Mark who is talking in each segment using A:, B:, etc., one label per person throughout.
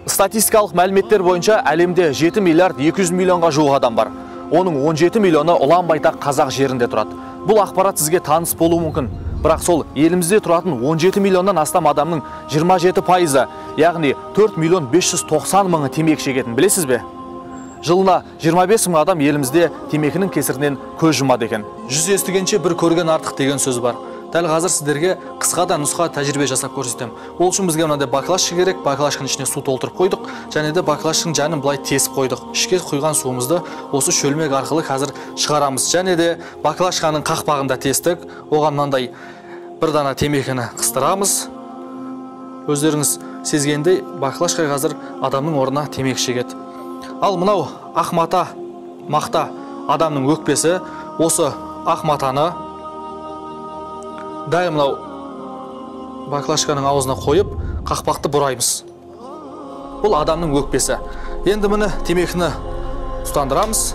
A: Статистикалық мәліметтер бойынша әлемде 7 миллиард 200 миллионға жуық адам бар. Оның 17 миллионы ұлан-байтақ қазақ жерінде тұрады. Бұл ақпарат сізге таныс болуы мүмкін. Бірақ сол елімізде тұратын 17 миллионнан астам адамның 27%-ы, яғни 4 миллион 590 мыңы темекі шегетін, білесіз бе? Жылына 25 мың адам елімізде темекінің кесірінен көз жұмады екен. Жүз естігенше бір көрген артық деген сөз бар. Дәл қазір сіздерге қысқа да нұсқа тәжірибе жасап көрсетемін. Ол үшін бізге мынандай баклашка керек. Баклашканың ішіне су толтырып қойдық. Және де баклашканың жанын былай тесіп қойдық. Ішке құйған суымызды осы шөлмек арқылы қазір шығарамыз. Және де баклашканың қақпағын да тестік. Оған мынандай бір дана темекіні қыстырамыз. Өздеріңіз сезгендей, баклашка қазір адамның орнына темекі шегеді. Ал мынау ақ мата, мақта адамның өкпесі. Осы ақ матаны дәл мынау баклашканың аузына қойып, қақпақты бұраймыз. Бұл адамның өкпесі. Енді міне темекіні тұтандырамыз.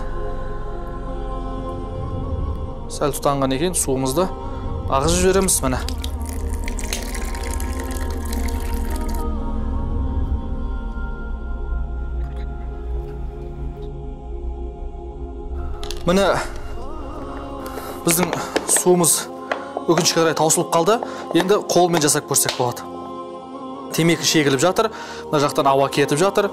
A: Сәл тұтанған екен, суымызды ағызып жібереміз міне. Міне біздің суымыз өкінішке қарай таусылып қалды. Енді қолмен жасап көрсек болады. Темекі шегіліп жатыр, мына жақтан ауа кетіп жатыр.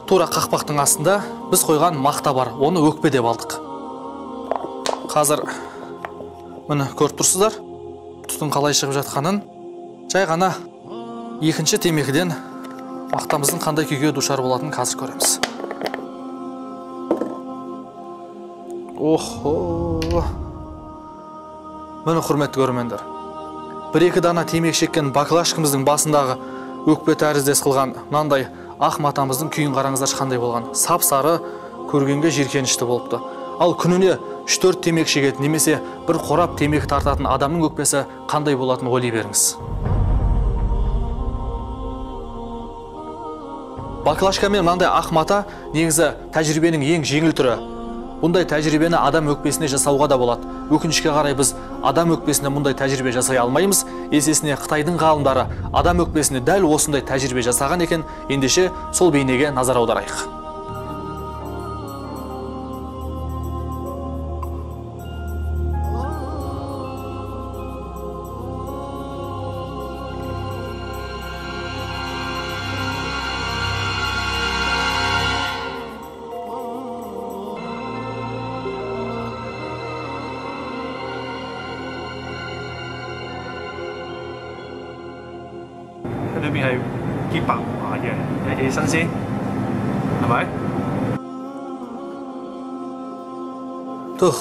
A: Тура қақпақтың астында біз қойған мақта бар, оны өкпе деп алдық. Қазір міне көріп тұрсыздар, түтін қалай шығып жатқанын. Жай ғана екінші темекіден мақтамыздың қандай күйге душар болатынын қазір көреміз. Охо! Міне құрметті көрермендер, бір-екі дана темекі шеккен баклашкамыздың басындағы өкпе тәріздес қылған мынандай ақ матамыздың күйін қараңыздаршы қандай болған. Сап-сары, көргенге жиіркенішті болыпты. Ал күніне 3-4 темекі шегетін немесе бір қорап темекі тартатын адамның өкпесі қандай болатынын ойлай беріңіз. Баклашка мен мынандай ақ мата негізі тәжірибенің ең жеңіл түрі. Бұндай тәжірибені адам өкпесіне жасауға да болады. Өкінішке қарай біз адам өкпесіне мұндай тәжірибе жасай алмаймыз. Есесіне Қытайдың ғалымдары адам өкпесіне дәл осындай тәжірибе жасаған екен. Ендеше сол бейнеге назар аударайық.
B: 裏邊係潔白無瑕嘅，係幾新鮮，係咪？
A: Түх,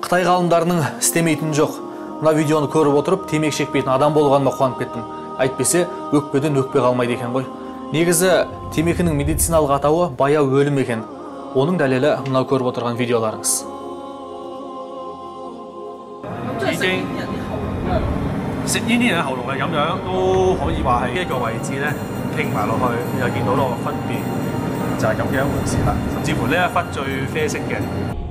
A: Қытай ғалымдарының істемейтіні жоқ. Мына видеоны көріп отырып, темекі шекпейтін адам болғаныма қуанып кеттім. Әйтпесе, өкпеден өкпе қалмайды екен ғой. Негізі, темекінің медициналық атауы баяу өлім екен. Оның дәлелі мынау көріп отырған видеоларыңыз.
B: 食煙啲人喉嚨係咁樣，都可以話係呢一個位置咧，傾埋落去，又見到個分別就係咁嘅一回事啦。甚至乎呢一忽最啡色嘅。